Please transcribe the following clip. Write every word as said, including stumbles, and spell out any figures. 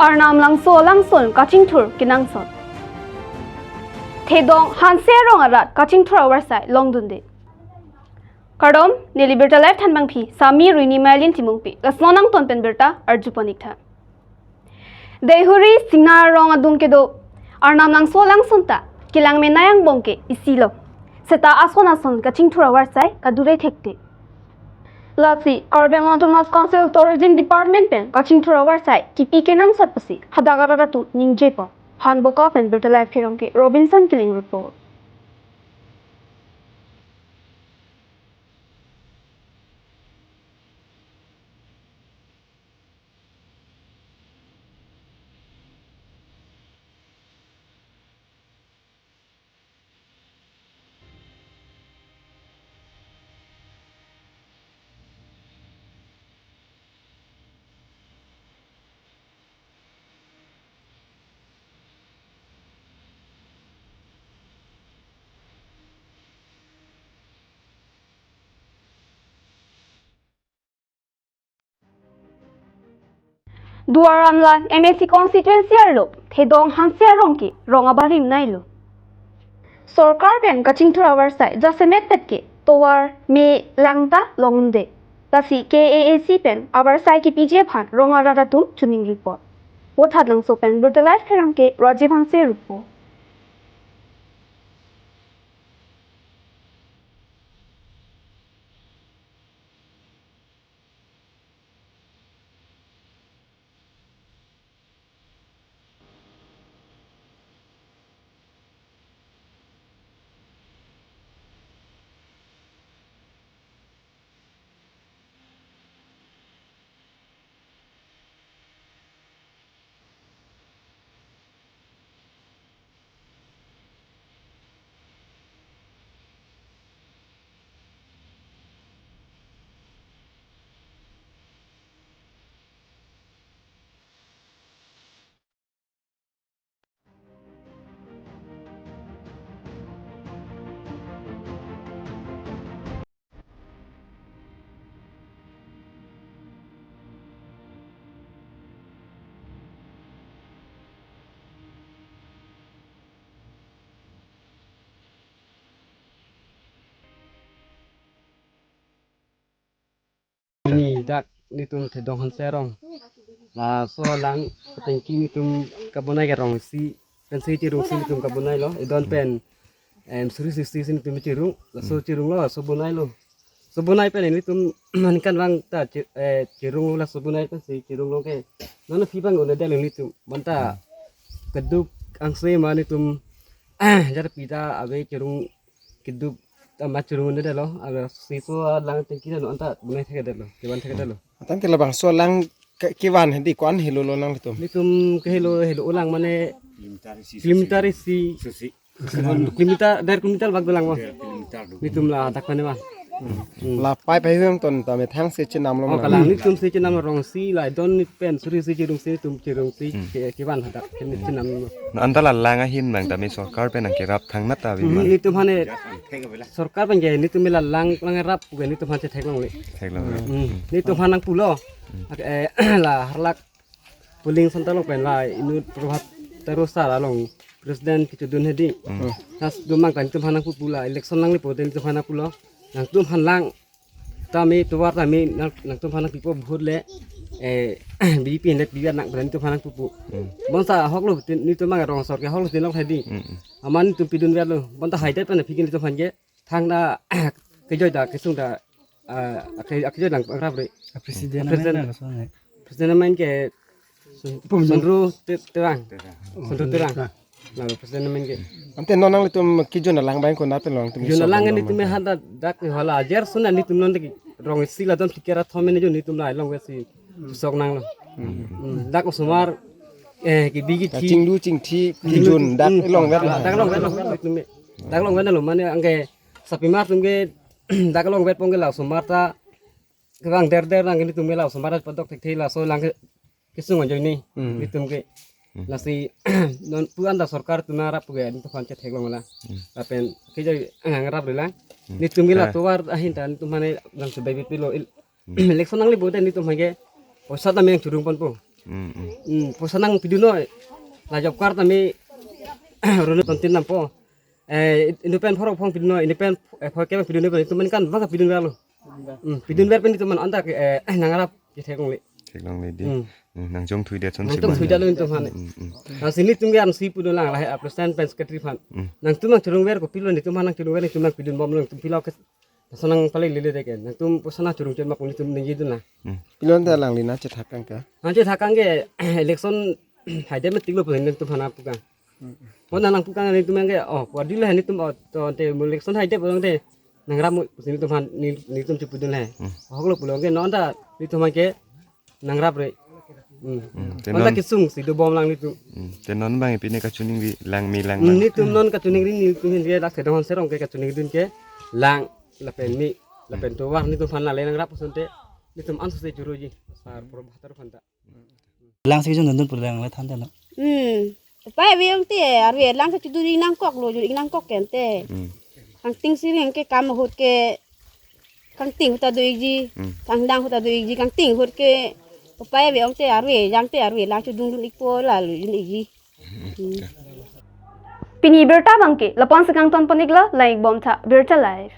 Arnam Langso alangsun kachingthur kenangsot. Thedong Hanse arong arat kachingthur avarsai longdunde. Kardom, neli Birta Live thanbangpi, Sami Ruini Mailin Timungpi, lason angton pen birta arjupon iktha. Deihori Singnar arong adung kedo Arnam Langso alangsun ta kelang menai angbong ke isi lo. Seta ason ason kachingthur avarsai kadure thekte. Lasi Karbi Anglong Autonomous Council Tourism Department pen kachingthur avarsai kipi kenangsot pusi hadak arat atum ningjepo. Hanboka pen Birta Live Pherangke Robinson Killing report. Duar Amla M A C constituency arlo Thedong Hanse arong ke rong abarim nailo. Sorkar pen kachingthur avarsai jasemet pet ke tovar me lang ta longde. Lasi K A A C pen avarsai kipiji aphan rong arat atum chuning report. Vothatlangso pen Birta Live Pherangke Rajiv Hanse report. Ni dak nelitum Thedong Hanse arong. Laso alang atengki nelitum kabonai ke rong isi pensi chirung isi nelitum kabonai lo. Idon pen em suri isi isi nelitum chirung. Laso chirung lo, laso bonai lo. Laso bonai pen nelitum aningkanvang ta chi- eh, chirung lo, laso bonai pensi chirung lo ke. Non aphi abang un-edetlo nelitum. Bonta keduk angse ma nelitum jar pita ave chirung keduk ta ma chirung un-edetlo, agar si so alang atengki lo anta bonai thekdetlo, kevan thekdetlo. Ateng ke labangso alang ke- kevan hedi ko-an helo lo nanglitum? Nelitum kehelo, helo alang mane kilometer isi, kilometer, der kilometer bak dolang ma. Nelitum ladak mane ma. Hmm. La pai pai hung ton ta methang si chenam lo Oh, ma. Kalang nelitum si chenam lo, rong isi la don ni pen suri isi chirung isi nelitum chirung isi ke- kevan hadak ke chenam lo. Na anta la lang ahin nang tame sorkar pen nangkerap thangnat ta avi Hmm, ma. Nelitum aphan e sorkar pen ke nelitum la lang langrap ke nelitum aphan chetheklongle. Theklong. Hmm. Nelitum aphan nangpulo. Ak- eh, la harlak polling center along pen la inut Prabhat Taro sir along president kechedun hedi. Hmm. Tas dumang ta nelitum aphan nangpupu la election nanglepo te nelitum aphan nangpulo. Nangtum aphan lang tame tovar tame nang- nangtum aphan nangpipo vote le eh B J P le piga nang nelitum aphan nangpupu. Hmm. Bonta ahok lo tin nelitum abang rong asor ke ahok lo tin long hedi. Hmm. Amat nelitum pidunverlo. Bonta haidet pen aphi ke nelitum aphan ke thangta kejoi ta kesung ta ah, ake- akejoi lang pangrap re. President President. Amen na laso ne. President amen ke Pum Sonro Te- Terang. Sonro Terang. Lalu president amen ke. Ante non nanglitum kejun alang abang konat pen lo nangtum Jun alang ni tum hada dak hala ajar suna nelitum non de rong isi la don phlikera thom ni jun nelitum la longvesi sok nanglo. Hmm, dak osomar eh ke bigi Ta thi. Chinglu chingthi kejun dak Hmm. Longvet lo. Dak longvet lo nelitum. Dak longvet lo mane angke sapimar atum ke dak longvet pon ke la osomar ta kevang der der nang nelitum ke la osomar padok thekthe laso alang ke kesung ajoine Hmm. nelitum ke. Hmm. Lasi non pu anta sorkar atum nang rap ke nelitum aphan chetheklong la. Hmm. Lapen kejoi nang rap re lang. Hmm. Nelitum ke la Ah. tovar ahin ta nelitum mane lang sebai bit pilo il- Hmm. election nanglepo te nelitum aphan ke poisa ta meng churung ponpo. Hmm, hmm. Hmm, poisa nangpidun noi. La job card tame rune tontin nampo. Eh, inut pen pharo phong pidun noi, inut pen, eh, pharo kep pidun noi, itum kan bang pidun verlo. Hmm, pidun ver pen itum an anta ke, eh, nangrap kethek longle. Theklongle dei. Hmm. Hmm, nangchongthui det son. Nangchongthui det lo itum aphan. Hmm, hmm. Lasi nelitum ke ansi pudun lang lahai application pen secretary aphan. Hmm. Nangtum nangchurung ver kopilo nelitum aphan nangchurung ver nelitum nangpidun bomlo nelitum pilo ke. Lason nangpale lele dei ke. Nangtum poisa nangchurung chot ma pu nelitum ningjedun na. Hmm. Pilo anta alangli nangchethak kang ke? Nangchethak kang ke election haidem tik lo pu nelitum aphan pu kang. Hmm. Mo nang nangpu kang nelitum ke, oh, kuadil nelitum, oh, to ante election haidem pu tangte nangrap mo pu nelitum aphan nel-, nelitum chepudun le. Hmm. Ahok lo pulo ke non ta nelitum aphan ke nangrap re. Hmm. Hmm, te anta non kesung si dobom lang nelitum. Hmm, te non bang pine kachiningri langme lang Hmm, lang. Nelitum non kachiningri nelitum hin ke dak Sedonghon Serong ke kachiningridun ke lang lapen me lapen tovar nelitum aphan le nangrap pu asonte nelitum ansi churuji asar Purabhator aphan ta. Lang si jun dun pur lang le than ta no. Hmm. Papai ave ong te arve lang si chudun-ik nangkok lo, jun-ik nangkok ke ante. Hmm. Kangting si ring ke kam ahut ke kangting ahut ta do-ikji. Hmm. Kangdang ahut ta do-ikji, kangting ahut ke papai ave ong te arve, jang te arve lang chudun dun-ikpo la lo jun-ikji. Hmm. Pini birta abang ke lapu-an si kangton pon-iklo, lang-ik bom tha Birta Live.